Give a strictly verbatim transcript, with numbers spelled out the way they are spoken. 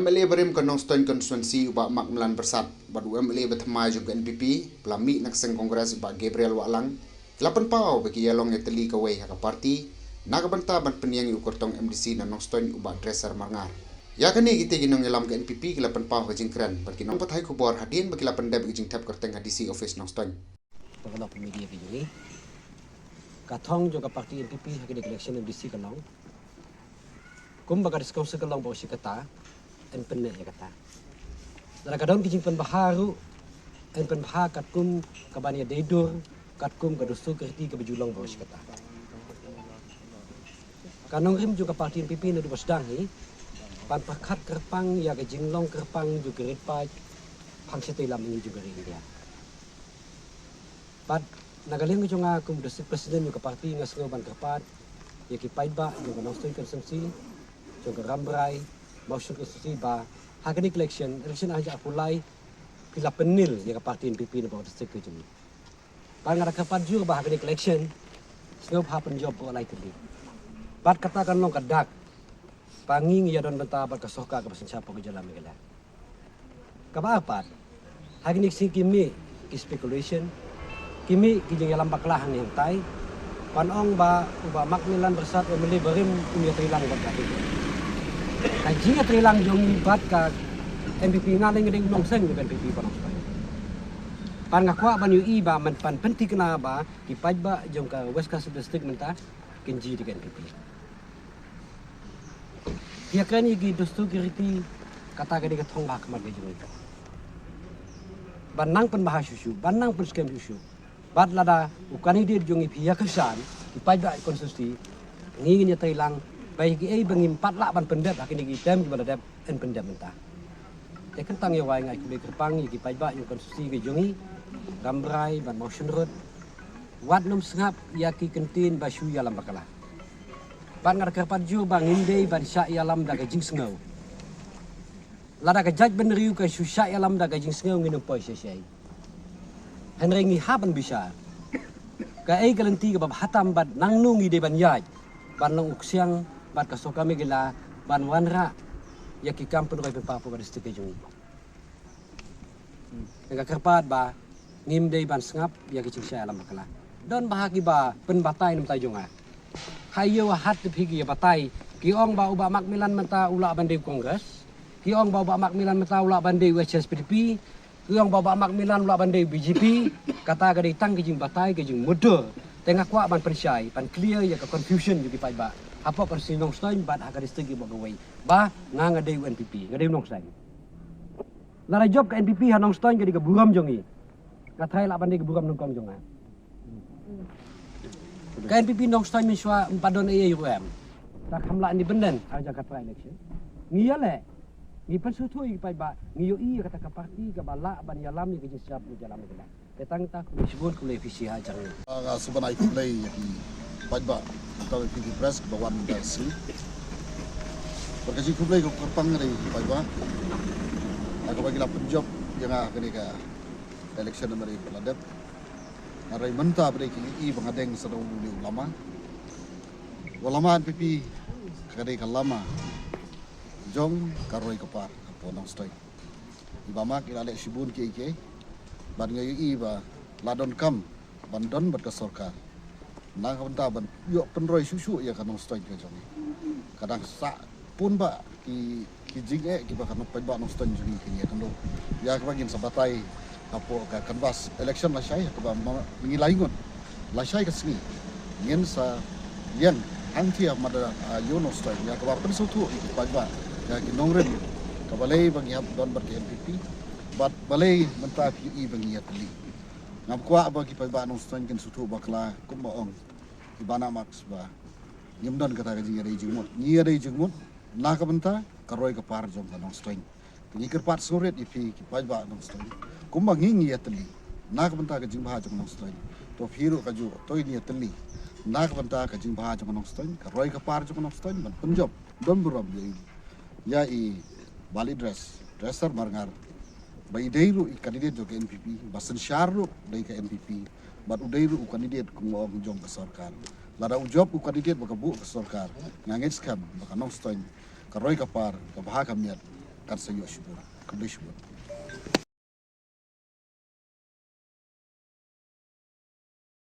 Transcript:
M L A barim ka Nongstoiñ constituency u Bah Macmillan Byrsat bad u M L A ba thymmai jong ka N P P ba la mih na ka seng Congress u Bah Gabriel Wahlang, ki la pynpaw ba ki ïalong ïatylli kawei ha ka party na ka bynta ban pynïeng ïa u kyrtong M D C na Nongstoiñ u Bah Dresser Marngar. Ïa kane, kitei ki nongïalam ka N P P ki la pynpaw ka jingkren bad ki nongpathai khubor hadien ba ki la pyndep ïa ka jingthep kyrteng ha D C office Nongstoiñ. Ba ka long media ka jong ngi. Ka thong jong ka party N P P ha kane ka election M D C ka long, kumba ka District Council ka long ba u shi katta, yn pyneh ïa kata. Lada ka don ki jingpynbha ruh, yn pynbha katkum kaban ïadei dur, katkum ka dustur ka riti kaba ju long ba u shi katta. Ka nongrim jong ka party N P P naduh ba sdang hi ban pyrkhat kyrpang ïa ka jinglong kyrpang jong ka rit paid phang shatei lam jong ka ri India. Bad na ka liang jong nga kum district president jong ka party, nga sngew ban kyrpad ïa ki paidbah jong ka Nongstoiñ constituency, jong ka Rambrai, Mawshynrut constituency ba ha kane ka election, election ar hajar arphew lai, ki la pynil ïa ka party N P P na bynta district ka jong ngi. Bad nga da kyrpad jur ba ha kane ka election, sngewbha pynjop baroh lai tylli. Bad kata kan long ka dak ba ngi ngi ïadon bynta bad ka sorkar kaba synshar hapoh ka jylla Meghalaya. Kaba ar pat, ha kine ki sngi ki mih ki speculation, ki mih ki jingïalam bakla hangne hangtai ban ong ba u Bah Macmillan Byrsat, u M L A barim, un ïatreilang bad ka N P P. Ka jingïatreilang jong ngi bad ka N P P, nga lei nga dei u nongseng jong ka N P P, ba nongspah. Bad nga kwah ban ïohi ba mynta, ban pynthikna ba ki paidbah jong ka West Khasi Hills District mynta kin jied ïa ka N P P. Ïa kane ki dustur ki riti, kata ka dei ka thong ba ha khmat ka jong ngi. Ban nang pynbha shuh shuh, ban nang pynskhem shuh shuh. Bad lada u candidate jong ngi phi ïa kyrshan, ki paidbah constituency, ngi ngin ïatreilang ba ïa kiei ba ngim pat lah ban pyndep ha kine ki term kiba la dep, yn pyndep mynta. Te kyntang ïa wai nga ai khublei kyrpang ïa ki paidbah jong ka constituency ka jong ngi, Rambrai bad Mawshynrut. Wat nym sngap ïa ki kyntien ba shu ïalam bakla. Bad nga da kyrpad jur ba ngim dei ban shah ïalam da ka jingsngew. Lada ka jaitbynriew ka shu shah ïalam da ka jingsngew, ngin ym poi shisha. Hynrei ngi hap ban bishar kaei ka lynti kaba bha tam bad nangno ngi dei ban ïaid ban long u ksiang bad ka sorkar Meghalaya ban wanrah ïa ki kam pynroi pynpar hapoh ka district ka jong ngi. Nga kyrpad ba ngim dei ban sngap ïa ki jingshah ïalam bakla. Don bha kiba pynbatai na ka bynta jong nga. Ha ïew ha hat te phi ki ïa batai, ki ong ba u Bah Macmillan mynta u lah ban dei u Congress, ki ong ba u Bah Macmillan mynta u lah ban dei u H S P D P, ki ong ba u Bah Macmillan u lah ban dei u B J P. Kata ka dei tang ka jingbatai, ka jingmudui. Te nga kwah ban pynshai, ban clear ïa ka confusion jong ki paidbah hapoh ka constituency Nongstoiñ bad ha ka district kiba kawei, ba nga, nga dei u N P P, nga dei u nongseng. Lada jop ka N P P ha Nongstoiñ ka dei ka burom jong ngi, nga tharai lah ban dei ka burom nyngkong jong nga. Ka N P P Nongstoiñ mynshuwa ym pat don ei ei ruh em. Te kham lah independent ha ka jaka trai election. Ngi ïaleh, ngi pynsngewthuh ïa ki paidbah, ngi ïohi ïa kata ka party kaba lah ban ïalam ïa ka jingshah ïalam ïa ka. Te tang kata, khublei shibun, khublei phi shi hajar. Nga sngewbha ban ai khublei ïa ki paidbah, ïa ki press ba wan da shi. Bad ka jingkhublei ka kyrpang ïa ki paidbah, ïa kaba ki la pynjop ïa nga ha kane ka election namar ba la dep. Hynrei mynta ba dei ki ïohi ba nga deng sa da u lama. U lama N P P ka dei ka lama jong ka roi ka par hapoh Nongstoiñ. I Bah Mac i la leh shibun kiei kiei bad nga ïohi ba la donkam ban don bad ka sorkar na ka bynta ban ïoh pynroi shuh shuh ïa ka Nongstoiñ ka jong ngi. Ka dang sah pun ba ki, ki jingeh kiba ka paidbah Nongstoiñ jong ngi ki ïa kynduh. Ïa kaba ngin sa batai hapoh ka canvass election lashai, ha kaba ma, ngi la ïngut lashai ka sngi ngin sa ïeng hangtei ha madan, ah, ïew Nongstoiñ, ïa kaba pynsngewthuh ïa ki paidbah, ïa ki nongrim, kaba lei ba ngi hap don bad ka N P P bad balei mynta phi ïohi ba ngi ïatylli. Ngam kwah ba ki paidbah Nongstoiñ kin sngewthuh bakla kumba ong i Bah Max ba ngim don kata ka jingïadei jingmut. Ngi ïadei jingmut na ka bynta ka roi ka par jong ka Nongstoiñ. Te ngi kyrpad sngewrit ïa phi ki paidbah Nongstoiñ, kumba ngi ngi ïatylli na ka bynta ka jingbha jong Nongstoiñ, to phi ruh kajuh to ïa ïatylli na ka bynta ka jingbha jong Nongstoiñ, ka roi ka par jong Nongstoiñ, ban pynjop don burom ïa i, ïa i Bah Dresser, Dresser Marngar, ba i dei ruh i candidate jong ka N P P, ba synshar ruh dei ka N P P, bad u dei ruh u candidate kumba ong jong ka sorkar. Lada u jop u candidate ba ka buh ka sorkar, nga ngeit skhem ba ka Nongstoiñ, ka roi ka par, ka bha ka miat, kan sa ïoh shibun. Khublei shibun.